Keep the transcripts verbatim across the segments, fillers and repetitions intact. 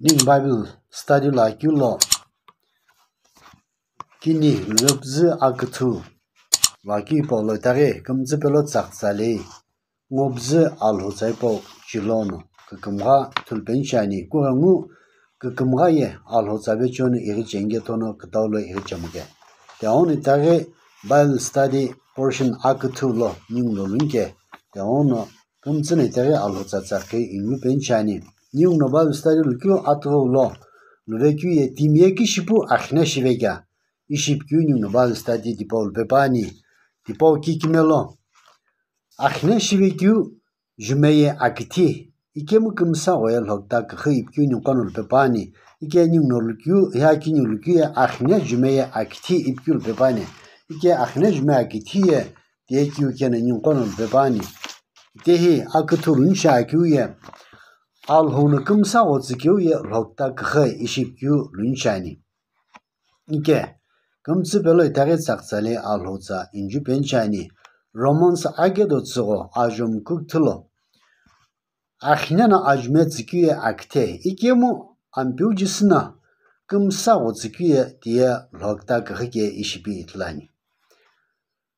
Ningu Bible study lo akeu lo kini lupüzü aküthü lo akeu hipau lo itaghi kümtsü pelo tsaqtsa lei ngopüzü Alhou tsa hipau chilono kükümgha thulupeni shiani, kughengu kükümgha ye Alhou tsa vecheono ighi cheni ke thono kütau lo ighi chemuke. Tighenguno itaghi Bible study portion aküthü lo ningu lo lunike. Tighenguno kümtsü no itaghi Alhou tsa tsaqhi ingu peni shiani. Ningu no Bible study lukeu atughu lo luvekeu ye timi ye kishipu akhine shivekea ishi pikeu ningu no Bible study tipau lupe püani. Tipau kikimelo akhine shivekeu jume ye akithi, ikemu kümsa gho ye lhokta küxü ipikeu ningu qo no lupe püani. Ike ningu no lukeu, hi akiniu lukeu ye akhine jume ye akithi ipikeu lupe püani. Ike akhine jume akithi ye tiye keu keno ningu qo no lupe püani. Itehi aküthü luni shi akeu ye Alhou no kümsa gho tsükeu ye lhokta küxü ishi pikeu luni shiani. Ike kümtsü pelo itaghi tsaqtsa lei Alhou tsa inju peni shiani. Romans akedo tsügho ajo mkükthü lo akhine no ajume tsükeu ye akithe, ikemu Ampeu Jisü no kümsa gho tsükeu ye tiye lhokta küxü ke ishi pi ithulu ani.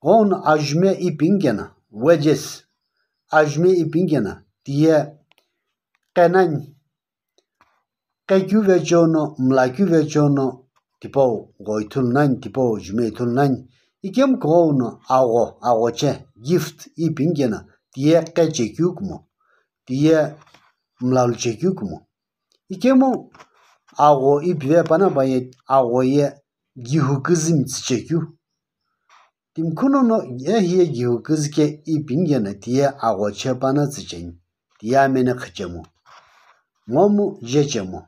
Kughengu no ajume ipini keno, wages, ajume ipini keno tiye qe nani, qe keu vecheono, mla keu vecheono tipau gho ithulu nani, tipau jume ithulu nani. Ikemu kughengu no agho, aghoche, gift ipini keno tiye qe chekeu kumo, tiye mla luchekeu kumo. Ikemu agho ipive pano pa ye agho ye gihu küzü mtsüchekeu. Timi khunono ye hiye gihu küzü ke ipini keno tiye aghoche pano tsücheni, tiye ameno qhichemu, ngomu jechemu.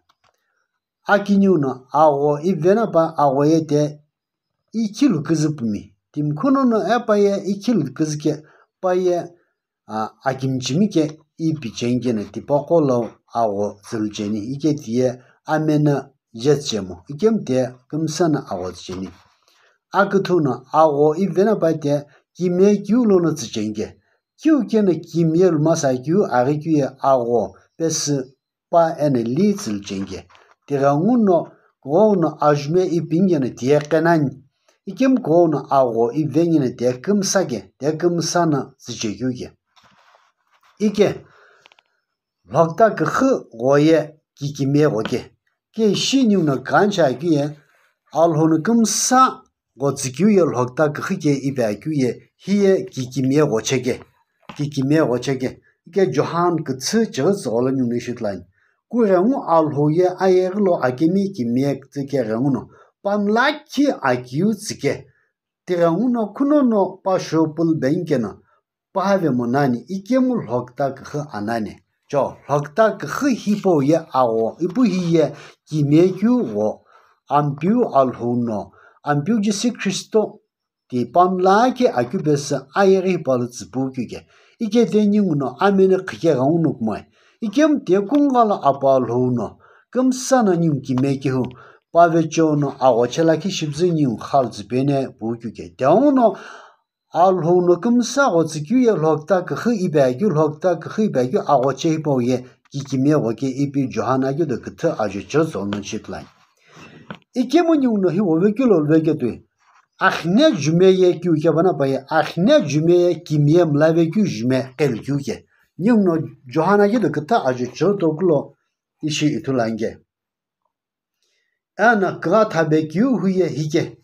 Akiniu no agho ipive no pa agho ye te ikhilu küzü pumi. Timi khunono epa ye ikhilu küzü ke pa ye a, akimichimi ke ipi cheni keno tipaqo lo agho tsülu cheni, ike tiye ameno jetsüchemu, ikemu tiye kümsa no agho tsücheni. Aküthü no agho ipive no pa tiye kimiye keu lono tsücheni ke, keu keno kimiye lumasa keu aghi keu ye agho pesü pa eno li tsülu cheni ke. Tighenguno kughengu no ajume ipini keno tiye qe nani, ikemu kughengu no agho ipive keno tiye kümsa ke, tiye kümsa no tsüchekeu ke. Ike lhokta küxü gho ye kikimiye gho ke. Ke ishi ningu no kughengu shi akeu ye Alhou no kümsa gho tsükeu ye lhokta küxü ke ipi akeu ye hiye kikimiye ghoche ke, kikimiye ghoche ke. Ike Johan küthü chighi tsügho lo ningu no ishi ithulu ani. Kughengu Alhou ye ayeghi lo akemi kimiye kütsü ke ghenguno pamlakhi akeu tsüke. Tighenguno khunono pa shou pulu beni keno pahave monani, ikemu lhokta küxü anani. Cho, lhokta küxü hipau ye agho, ipu hiye kimiye keu gho, Ampeu Alhou no, Ampeu Jisü Khristo ti pamlakhi akeu pesü ayeghi hipau lo tsüpu keu ke. Ike tiye ningu no ameno qhike ghenguno kumoe. Ikemu tiye kungugha lo Apu Alhou no kümsa no ningu kimiye kehu, pa vecheono aghoche lakhi shipüzü ningu xalu tsüpeni pu keu ke. Tighenguno Alhou no kümsa gho tsükeu ye lhokta küxü ipi akeu, lhokta küxü ipi akeu aghoche hipau ye kikimiye gho ke ipi Johan akedo küthü ajo chighi tsügho lo ishi ithulu ani. Ikemu ningu no hi gho vekeu lo luveketui akhine jume ye keu ke pano pa ye akhine jume ye kimiye mla vekeu jume qelu keu ke. Ningu no Johan akedo küthü ajo chighi toku lo ishi ithulu ani ke. Eno kugha thabe keu hu ye hike,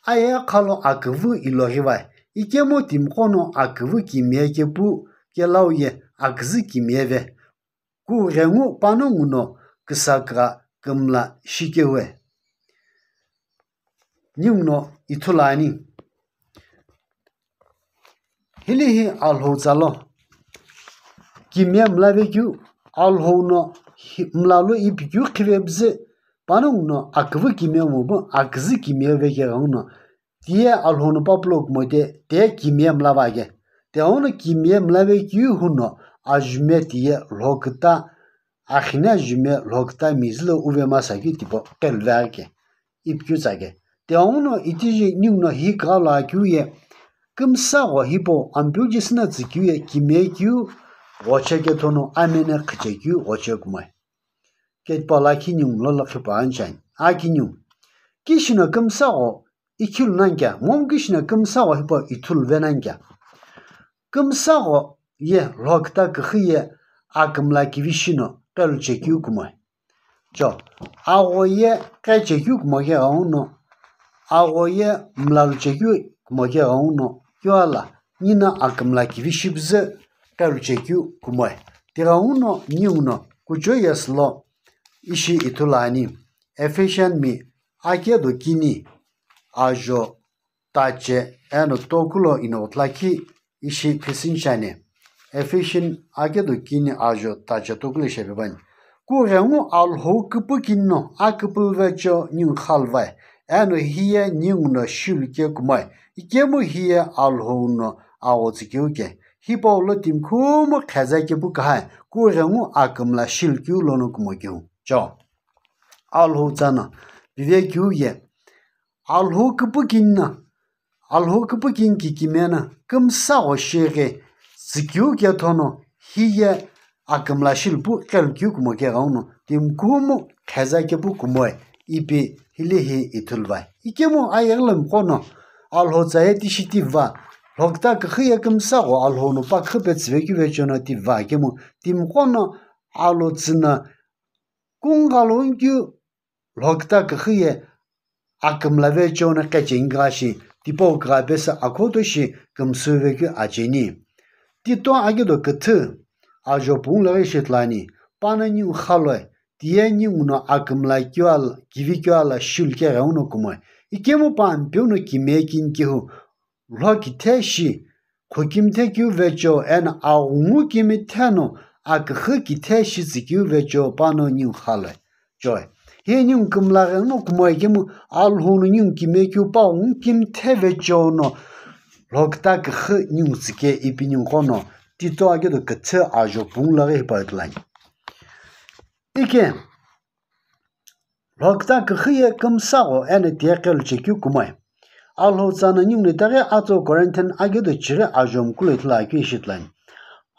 aye khalo aküvü iloghi vai, ikemu timiqo no aküvü kimiye kepu kelau ye aküzü kimiye ve, kughengu panongu no küsa kugha kümla shikeu we. Ningu no ithulu ani. Hili hi Alhou tsa lo kimiye mla vekeu, Alhou no hi mla lo ipikeu qhive püzü, panongu no aküvü kimiye mopu aküzü kimiye veke ghenguno, tiye Alhou no papulo kumo tiye, tiye kimiye mla va ke. Tighenguno kimiye mla vekeu hu no ajume tiye lhokta, akhine ajume lhokta mizülo uve masa keu tipau qelu ve ke, ipikeu tsa ke. Tighenguno itiji ningu no hi kugha lo akeu ye kümsa gho hipau Ampeu Jisü no tsükeu ye kimiye keu ghoche ke thono ameno qhichekeu ghoche kumoe. ketipa lakhi ningu lo lakhi pa anchani. Akiniu. Kishina kümsagho ikhilu nani kya, momu kishina kümsagho hipau ithulu ve nani kya. Kümsagho ye lhokta küxü ye akümla kivi shino qelu chekeu kumoi. Cho, agho ye qe chekeu kumo keghenguno, agho ye mlalu chekeu kumo keghenguno, kyo ala, nina akümla kivi shipüzü qelu chekeu kumoe. Tighenguno, ninguno, kucho yesü lo, ishi ithulu ani, Ephesian mi, akedo kini, ajo, tache, eno tokulo ino lakhi, ishi phisini chani. Ephesian akedo kini ajo tache tokulo ishi pepani. Kughengu Alhou küpükini no aküpülü vecho ningu khalvai. Eno hiye ningu no shilu ke kumoi. Ikemu hiye Alhou no agho tsükeu ke. Hipau lo timi khumu kheza kepu kahai. Kughengu akümla shilu keu lono kumo keu. Cho. Alhou tsana. Pive keu ye. Alhou küpükini na, Alhou küpükini kikimena, kümsagho sheghi, tsükeu kethono, hiye akümla shilpu qelu keu kumo keghenguno, timi khumu kheza kepu kumoe, ipi hili hi ithulu vai. Ikemu ayeghi lemi qono, Alhou tsa ye tishi tiva, lhokta küxü ye kümsagho Alhou no pa küxü petsüve keu vechono tiva, ikemu timi qono Alhou tsüna, kungalo nkeu, lhokta küxü ye akümla vecho no qecheni kugha shi, tipau kugha pesü akhoto shi kümsü vekeu acheni. Tito akedo küthü, ajo punglo ghi shi ithulu ani, pano ningu khaloi, tiye ningu no akümla keu ala, kivi keu ala shilu keghenguno kumoe. Ikemu pa Ampeu no kimiye kini kehu, lho kithe shi, khokimthe keu vecho, eno aghungu kimithe no aküxü kithe shi tsükeu vecho pano ningu khaloi. Choi. Hi ningu kümla ghenguno kumoe ikemu Alhou no ningu kimiye keu pa aghungu kimithe vecho no lhokta küxü ningu tsüke ipi ningu qono Tito akedo küthü ajo punglo ghi hipau ithulu ani. Ike, lhokta küxü ye kümsagho eno tiye qelu chekeu kumoe. Alhou tsana ningu no itaghi atso Corinthian akedo chighi ajo mukulo ithulu akeu ishi ithulu ani.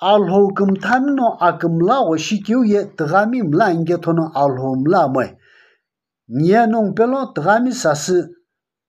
Alhou kümthami no akümla gho shikeu ye tüghami mla ani kethono Alhou mla amoe. Niye nongu pelo tüghami sasü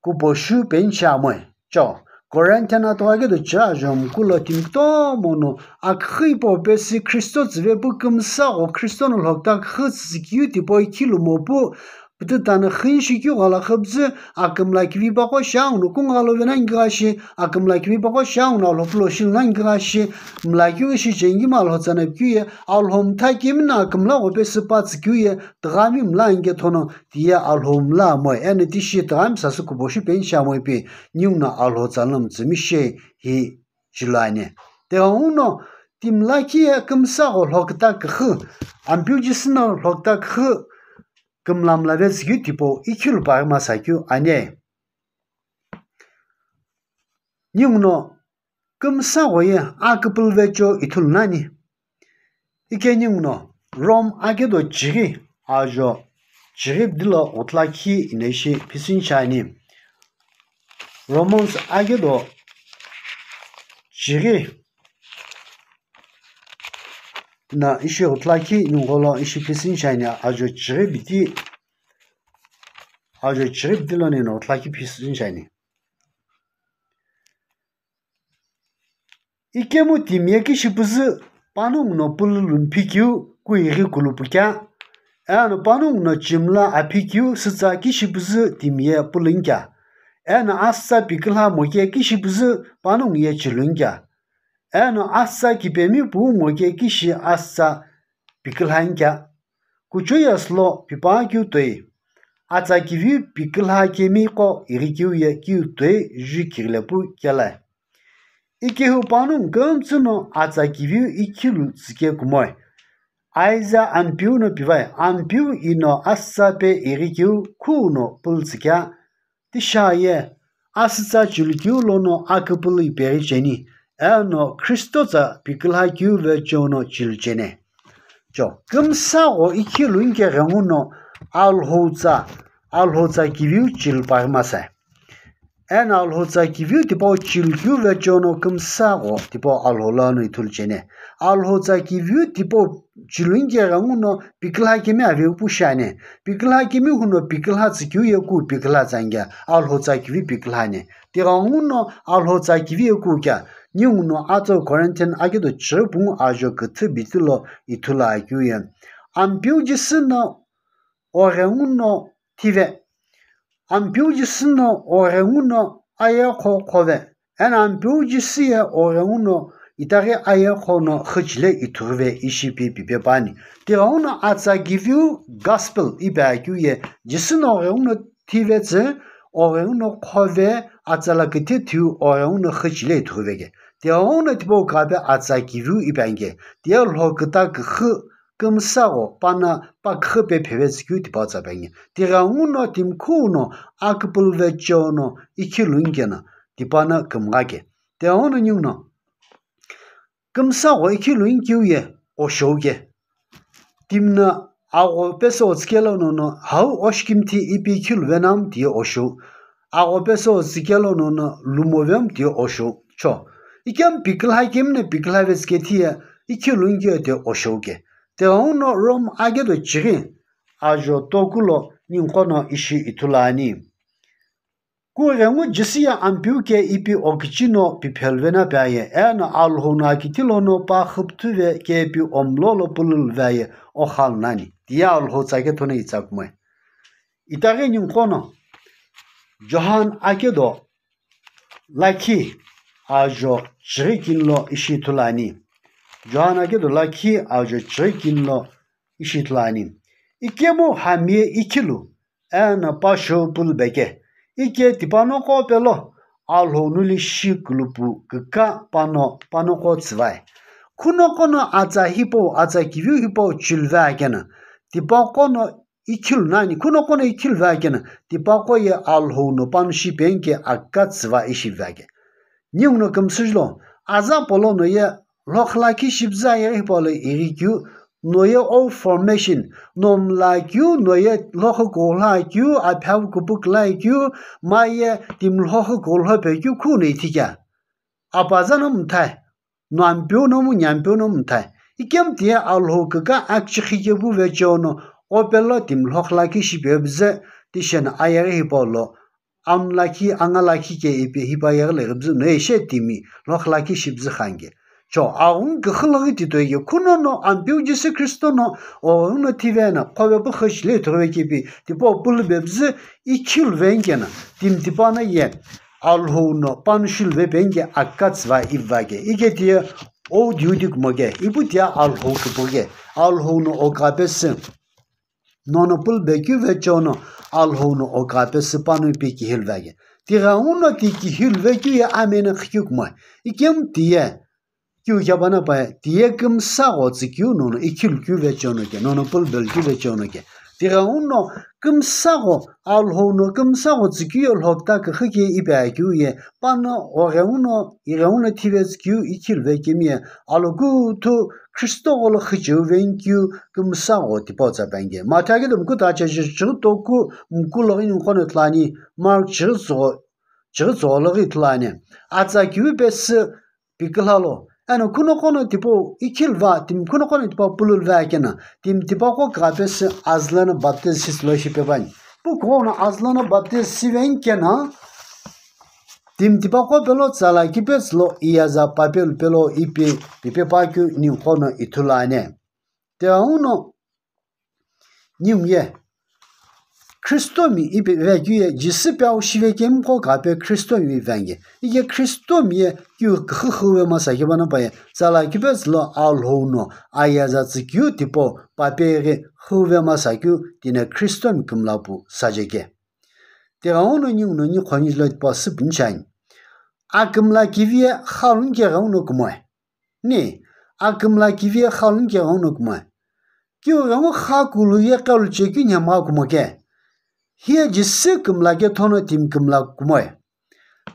kuposhu peni shi amoe. Cho, Corinthian atugha kedo chighi ajo mukulo timi kutomo no aküxü hipau pesü Kristo tsüve pu kümsagho Kristo no lhokta küxü tsükeu tipau ikhilu mo pu, pütüta no xü ni shikeu ghala xüpüzü akümla kivi paqo shi aghuno kungalo venani kugha shi, akümla kivi paqo shi aghuno Alhou pulo shilu nani kugha shi, mla keu ishi cheni kima Alhou tsana pikeu ye, Alhou mtha kemi no akümla gho pesü pa tsükeu ye, tüghami mla ani kethono, tiye Alhou mla amoe, eno tishi tüghami sasü kuposhu peni shi amoe ipi, ningu no Alhou tsana mütsümi shi hi chilu ani. Tighenguno, timi lakhi ye kümsagho lhokta küxü, Ampeu Jisü no lhokta küxü kümla mla vetsükeu tipau ikhilu paghi masa keu ani. Ningu no kümsagho ye aküpülü vecho ithulu nani. Ike ningu no Rome akedo chighi ajo chighi püdilo ghutulakhi ino ishi phisini chani. Romans akedo chighi na ishi ghutulakhi ningu gholo ishi phisini chani ajo chighi püdi ajo chighi püdilo nino ghutulakhi phisini chani. Ikemu timiye kishipüzü panongu no pülü lumphikeu kuighi kulupu kea, eno panongu no chimla aphikeu sütsa kishipüzü timiye pülü ani kea, eno asütsa piküla moke kishipüzü panongu ye chilu ani kea, eno asütsa kipemi puu moke kishi asütsa piküla ani kea. Kucho yesü lo pipaghi keu toi, atsa kiviu piküla kemiqo ighikeu ye keu toi ju kighilepu kelae. Ikehu panongu kümtsü no atsa kiviu ikhilu tsüke kumoe. Aiza Ampeu no pivai, Ampeu ino asütsa pe ighikeu khuno pülü tsükea, tishi ye, asütsa chilukeu lono aküpülü ipeghi cheni, eno Kristo tsa piküla keu vecho no chilu cheni. Cho, kümsagho ikhilu ani keghenguno Alhou tsa, Alhou tsa kiviu chilu paghi masa. Eno Alhou tsa kiviu tipau chilukeu vecheo no kümsagho tipau Alhou lono ithulu cheni. Alhou tsa kiviu tipau chilunike ghenguno pikilha kemi aveu pu shiani. Pikilha kemi huno pikilha tsükeu ye ku pikilha tsa anke Alhou tsa kiviu pikilha ani. Tighenguno Alhou tsa kiviu ye ku kea, ninguno atsau Corinthian akedo chighi pungu ajo küthü bitilo ithulu akeu ye. Ampeu Jisü no oghenguno thive. Ampeu Jisü no oghenguno ayegho khove. Eno Ampeu Jisü ye oghenguno itaghi ayegho no xüchile ithughive ishi pi pipe pani. Tighenguno atsa kiviu gospel ipi akeu ye Jisü no oghenguno thive tsü, oghenguno khove atsa la küthe thiu oghenguno xüchile ithughive ke. Tighenguno tipau kape atsa kiviu ipi anke. Tiye lho küta küxü kümsagho pano pa küxü pe pheve tsükeu tipau tsa pe anke. Tighenguno timi khuno aküpülü vecheo no ikhilu nike no tipano kümgha ke. Tighenguno ninguno kümsagho ikhilu nikeu ye oshou ke. Timi no agho pesu otsükelo nono hau oshikimthi ipi ikhilu venam tiye oshou. Agho pesu otsükelo nono lumo vem tiye oshou. Cho. Ikemu pikilha kemi no pikilha vetsüke thiye ikhilu nikeu tiye oshou ke. Tighenguno Rome akedo chighi ajo tokulo ninguqo no ishi ithulu ani. Kughengu Jisü ye Ampeu ke ipi okichi no piphelu vena pe aye, eno Alhou no akithi lono pa xüpüthüve ke ipi omlolo pululu ve aye oxalu nani. Tiye Alhou tsa kethono itsa kumoe. Itaghi ninguqo no Johan akedo lakhi ajo chighi kini lo ishi ithulu ani. Johan akedo lakhi ajo chighi kini lo ishi ithulu ani. Ikemu hami ye ikhilu eno pa shou pulube ke. Ike tipanoqo pelo Alhou nuli shi kulupu küka pano panoqo tsüvai. Khunoqo no atsa hipau atsa kiviu hipau chiluve akeno tipaqo no ikhilu nani, khunoqo no ikhilu vekeno, tipaqo ye Alhou no pano shi penike aka tsüva ishi veke. Ninguno kümsüjlo, aza polo no ye lhokhla ki shipüzü ayeghi hipau lo ighi keu, no ye O formation, no mla keu, no ye lhokhu kughulha keu, aphiavu kupu kula keu, ma ye timi lhokhu kughulho pe keu khu no ithikea. Apaza no mthai. No Ampeu nomu, Nyampeu nomu mthai. Ikemu tiye Alhou küka akichikhi kepu vecheo no, opelo timi lhokhla ki shipüzü, tisheno ayeghi hipau lo, amla ki, angala ki ke ipi hipa yeghi le ghipüzü, no ye she timi lhokhla ki shipüzü khanike. Cho, aghungu küxü loghi titoi ke, khuno no Ampeu Jisü Khristo no, oghenguno thive no, khove pu xüchile ithughive ke ipi, tipau pulube püzü, ikhilu venike no, timi tipano ye, Alhou no pano shiluve penike aka tsüva ivake. Ike tiye O diudi kumoke. Ipu tiye Alhou kupuke. Alhou no okapesü. Nono pulube keu vecheo no Alhou no okapesü pano ipi kihilu vake. Tighenguno ti kihilu vekeu ye ameno khikeu kumoe. Ikemu tiye. Kiu kebana paye, tiye kümsagho tsükeu nono ikhilu keu vecheo no ke, nono pulubelu keu vecheo no ke. Tighenguno kümsagho, Alhou no kümsagho tsükeu ye lhokta küxü ke ipi akeu ye, pano oghenguno, ighenguno thive tsükeu ikhilu vekemi ye, alokuthu Khristo gholo xücheu venikeu kümsagho tipau tsa penike. Mathayo akedo muku ta chechighi toku muku loghi ninguqo no ithulu ani, Mark chighi tsügho, chighi tsügho loghi ithulu ani. Atsa kiu pesü pikilha lo. Eno khunoqo no tipau ikhilu va, timi khunoqo no tipau pululu va keno, timi tipaqo kügha pesü azü lono baptize shisü lo ishi pe pani. Pu kughengu no azü lono baptize shive nikeno, timi tipaqo pelo tsala kipesü lo iyaza papelu pelo ipi pipe pa keu ninguqo no ithulu ani. Tighenguno ningu ye Khristomi ipi vekeu ye Jisü piau shive kemiqo kape Khristomi ipi venge. Ike Khristomi ye kiu küxü xüve masa kebana paye tsala kipesü lo Alhou no ayaza tsükeu tipau papeghi xüve masa keu tine Khristomi kümla pu saje ke. Tighenguno ninguno niqho nijilo tipau süpüni shiani. Akümla kivi ye xalu nike ghenguno kumoe. Ni, akümla kivi ye xalu nike ghenguno kumoe. Kiu ghengu xakulu ye qelu chekeu nhemgha kumoke. Hiye Jisü kümla kethono timi kümla kumoe.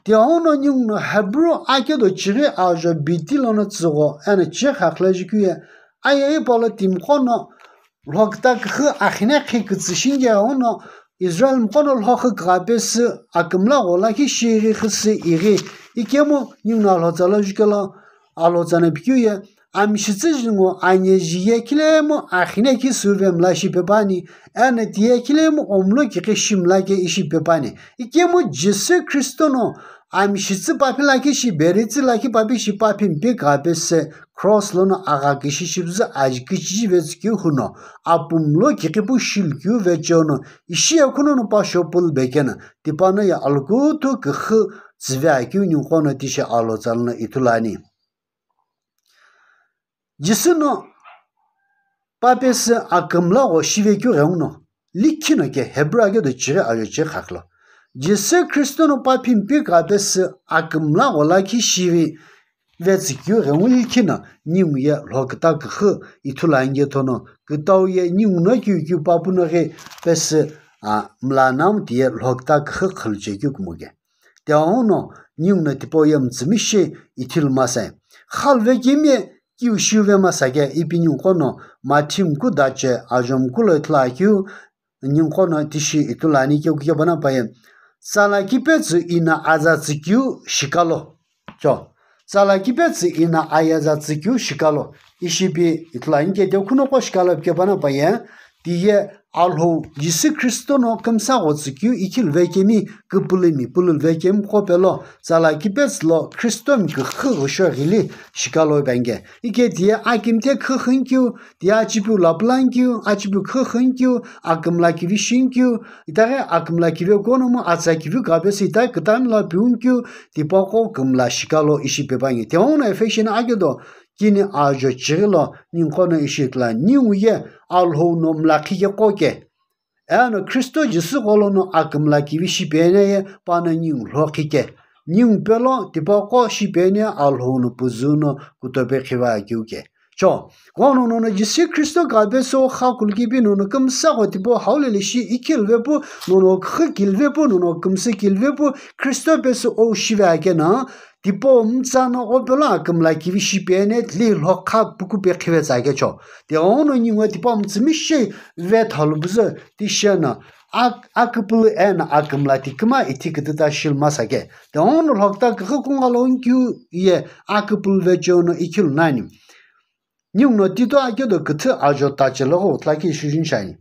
Tighenguno ninguno Hebrew akedo chighi ajo biti lono tsügho, eno chighi khakhile jukeu ye, aye hipau lo timiqo no lhokta küxü akhine khi kütsü shinike ghenguno Israel mqo no lhokhi kugha pesü akümla gho lakhi shi ighi khüsü ighi, ikemu ninguno alhotsa lo jukelo alhotsa no pikeu ye, amshitsü jingu anye ji ye khilemu akhine khi süve mla shi pepani, eno tiye khilemu omlo kikhi shi mla ke ishi pepani. Ikemu Jisü Khristo no amshitsü papi lakhi shi, beritsü lakhi papi shi, papi mpi kugha pesü cross lono agha kishi shipüzü aji kichichi vetsü keu huno, apumlo kikhi pu shilkeu vecheono, ishi ye khunono pa shopul bekeno, tipano ye alokuthu kughi tsüve akeu ninguqo no tishi alhotsa lono ithulu ani. Jisü no pa pesü akümla gho shive keu ghenguno, likhi no ke Hebrew aghi do chighi ajo chighi khaklo. Jisü Khristo no papi mpi kugha pesü akümla gho lakhi shive vetsü keu ghengu likhi no, ningu ye lhoküta kughi ithulu ani ke thono, kütau ye ningu no keu keu papu no ghi pesü, a, mla namu tiye lhoküta kughi khülche keu kumo ke. Tighenguno ninguno tipau ye mütsümishei ithulu masai. Khalve kemi ye kiu shiuve masake ipi ninguqo no Mathi mku dache ajo mku lo ithulu akeu ninguqo no tishi ithulu ani keu kukepana paye. Tsala kipetsü ina aza tsükeu shikalo. Cho. Tsala kipetsü ina ayaza tsükeu shikalo. Ishi pi ithulu ani ke tighenguno khunoqo shikalo pikepana paye. Tiye Alhou Jisü Khristo no kümsa gho tsükeu ikhilve kemi, küpülümi pülülve kemi qo pelo, tsala kipetsü lo Khristomi kughi ghüsho ghili shikalo ipi ani ke. Ike tiye akimthe kughi ghünkeu, tiye achipiu lapüla nkeu, achipiu kughi ghünkeu, akümla kivi shinkeu, itaghi akümla kive kono mu atsa kivi kugha pesü itaghi kütami lo piu nkeu, tipaqo kümla shikalo ishi pepani. Tighenguno Ephesian aghi do kini ajo chighi lo ninguqo no ishi ithulu ani, ningu ye Alhou no mlakhi ke qo ke. Eno Khristo Jisü gholo no akümla kivi shipene ye pano ningu lhokhi ke. Ningu pelo tipaqo shipene Alhou no püzü no kutope khiva keu ke. Cho, kono nono Jisü Khristo kugha pesü kha kulkipi nono kümsa gho tipau haulele shi ikhilve pu, nono kughi kilve pu, nono kümsü kilve pu, Khristo pesü o shive akeno, tipau mütsa no qo pelo akümla kivi shipene tli lhokha puku pe khive tsa kecho. Tighenguno ningu tipau mütsümishei vethalu püzü tisheno ak-, aküpülü eno akümla tiküma ithi kütüta shilu masake. Tighenguno lhoküta kughi kungalo nkeu ye aküpülü vecheono ikhilunani. Ninguno Tito aghi do küthü ajo tache lo gho ithulu akeu shijuni shiani.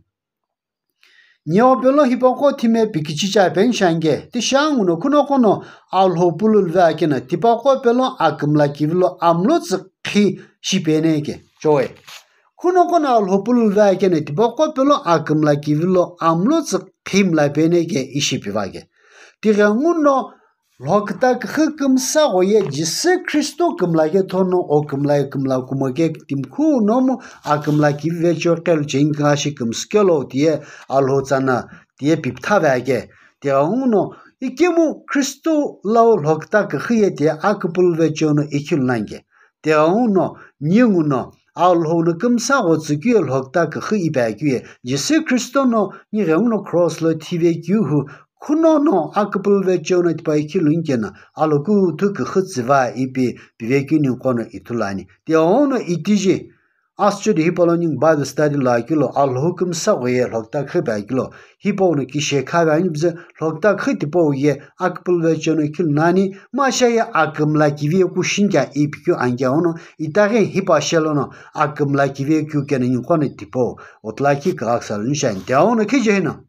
Neo pelo hipaqo thime pikichiche peni shiani ke, tishi anguno khunoqo no Alhou pülülve akeno tipaqo pelo akümla kivi lo amlo tsükhi shipene ke. Choe. Khunoqo no Alhou pülülve akeno tipaqo pelo akümla kivi lo amlo tsükhi mla pene ke ishi piva ke. Tighenguno lhoküta kughi kümsa gho ye Jisü Khristo kümla ke thono o kümla ye kümla kumo ke timi khunomu akümla kivi vecheo qelu cheni kugha shi kümsü kelo tiye Alhou tsana tiye pipthave ake. Tighenguno ikemu Khristo lau lhoküta kughi ye tiye aküpülü vecheono ikhilunani ke. Tighenguno ninguno Alhou no kümsa gho tsükeu ye lhoküta kughi ipi akeu ye Jisü Khristo no nighenguno cross lo thive keu hu khunono aküpülü vecheono tipa ikhiluni keno alokuthu kughi tsüva ipi pive keu ninguqo no ithulu ani. Tighenguno itiji asüchodi hipau lo ningu Bible study lo akeu lo Alhou kümsa gho ye lhoküta kughi ipi akeu lo hipau no kishe khavi ani püzü lhoküta kughi tipau ye aküpülü vecheono ikhilunani, masha ye akümla kivi ye ku shinikea ipi keu ani ke. Auno itaghi hipau shelono akümla kivi ye keu keno ninguqo no tipau otulakhi kugha kisa luni shiani. Tighenguno khije hino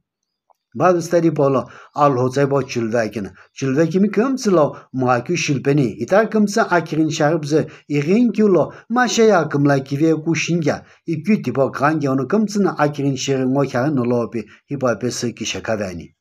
Bible study hipau lo Alhou tsa hipau chilve akeno chilve kemi kümtsü lo mgha keu shilupeni, itaghi kümtsü akighini shiaghi püzü ighini keu lo masha ye akümla kivi ye ku shinikea ipi keu tipau kugha ani ke. Auno kümtsü no akighini shighi ngo khiaghi no lo pi hipau pesü kishe khavi ani.